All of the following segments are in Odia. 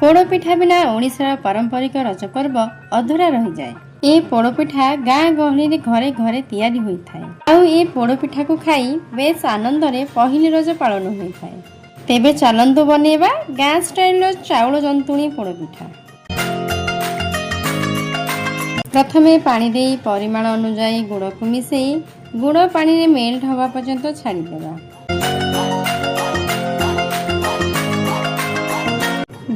ପୋଡ଼ପିଠା ବିନା ଓଡ଼ିଶାର ପାରମ୍ପରିକ ରଜ ପର୍ବ ଅଧୁରା ରହିଯାଏ। ଏ ପୋଡ଼ପିଠା ଗାଁ ଗହଳିରେ ଘରେ ଘରେ ତିଆରି ହୋଇଥାଏ ଆଉ ଏ ପୋଡ଼ପିଠାକୁ ଖାଇ ବେଶ ଆନନ୍ଦରେ ପହିଲି ରଜ ପାଳନ ହୋଇଥାଏ। ତେବେ ଚାଲନ୍ତୁ ବନେଇବା ଗାଁ ଷ୍ଟାଇଲର ଚାଉଳ ଜନ୍ତୁଣି ପୋଡ଼ପିଠା। ପ୍ରଥମେ ପାଣି ଦେଇ ପରିମାଣ ଅନୁଯାୟୀ ଗୁଡ଼କୁ ମିଶାଇ ଗୁଡ଼ ପାଣିରେ ମେଲ୍ଟ ହେବା ପର୍ଯ୍ୟନ୍ତ ଛାଡ଼ିଦେବା।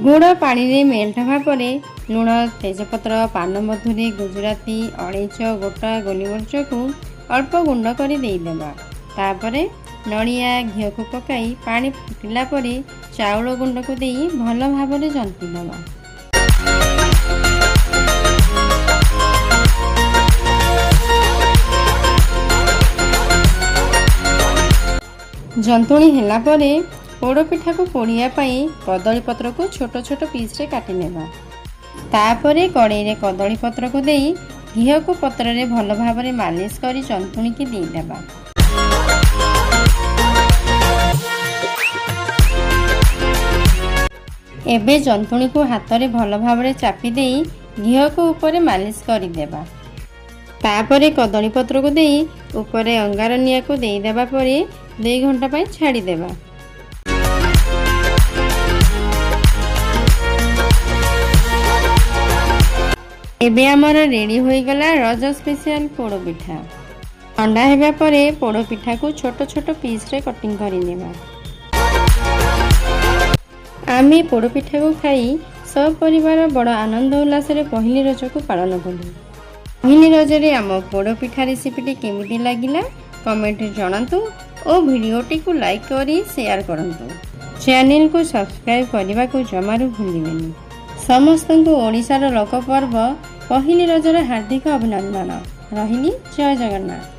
ଗୁଡ଼ ପାଣିରେ ମେଲ୍ଟ ହେବା ପରେ ଲୁଣ, ତେଜପତ୍ର, ପାନମଧୁରୀ, ଗୁଜୁରାତି, ଅଳେଇଚ, ଗୋଟା ଗୋଲମରିଚକୁ ଅଳ୍ପ ଗୁଣ୍ଡ କରି ଦେଇଦେବା। ତାପରେ ନଡ଼ିଆ ଘିଅକୁ ପକାଇ ପାଣି ଫୁଟିଲା ପରେ ଚାଉଳ ଗୁଣ୍ଡକୁ ଦେଇ ଭଲ ଭାବରେ ଜନ୍ତି ଦେବା। ଜନ୍ତୁଣି ହେଲା ପରେ ପୋଡ଼ପିଠାକୁ ପୋଡ଼ିବା ପାଇଁ କଦଳୀ ପତ୍ରକୁ ଛୋଟ ଛୋଟ ପିସ୍ରେ କାଟି ନେବା। ତାପରେ କଡ଼େଇରେ କଦଳୀ ପତ୍ରକୁ ଦେଇ ଘିଅକୁ ପତ୍ରରେ ଭଲ ଭାବରେ ମାଲିସ କରି ଜନ୍ତୁଣିକି ଦେଇଦେବା। ଏବେ ଜନ୍ତୁଣିକୁ ହାତରେ ଭଲ ଭାବରେ ଚାପି ଦେଇ ଘିଅକୁ ଉପରେ ମାଲିସ କରିଦେବା। ତାପରେ କଦଳୀ ପତ୍ରକୁ ଦେଇ ଉପରେ ଅଙ୍ଗାର ନିଆଁକୁ ଦେଇଦେବା ପରେ 2 ଘଣ୍ଟା ପାଇଁ ଛାଡ଼ିଦେବା। ଏବେ ଆମର ରେଡ଼ି ହୋଇଗଲା ରଜ ସ୍ପେଶିଆଲ ପୋଡ଼ପିଠା। ଥଣ୍ଡା ହେବା ପରେ ପୋଡ଼ପିଠାକୁ ଛୋଟ ଛୋଟ ପିସ୍ରେ କଟିଂ କରିନେବା। ଆମେ ପୋଡ଼ପିଠାକୁ ଖାଇ ସପରିବାର ବଡ଼ ଆନନ୍ଦ ଉଲ୍ଲାସରେ ପହିଲି ରଜକୁ ପାଳନ କଲୁ। ପହିଲି ରଜରେ ଆମ ପୋଡ଼ପିଠା ରେସିପିଟି କେମିତି ଲାଗିଲା, କମେଣ୍ଟରେ ଜଣାନ୍ତୁ ଓ ଭିଡ଼ିଓଟିକୁ ଲାଇକ୍ କରି ସେୟାର କରନ୍ତୁ। ଚ୍ୟାନେଲକୁ ସବସ୍କ୍ରାଇବ୍ କରିବାକୁ ଜମାରୁ ଭୁଲିବେନି। ସମସ୍ତଙ୍କୁ ଓଡ଼ିଶାର ଲୋକପର୍ବ ପହିଲି ରଜର ହାର୍ଦ୍ଦିକ ଅଭିନନ୍ଦନ। ରହିଲି, ଜୟ ଜଗନ୍ନାଥ।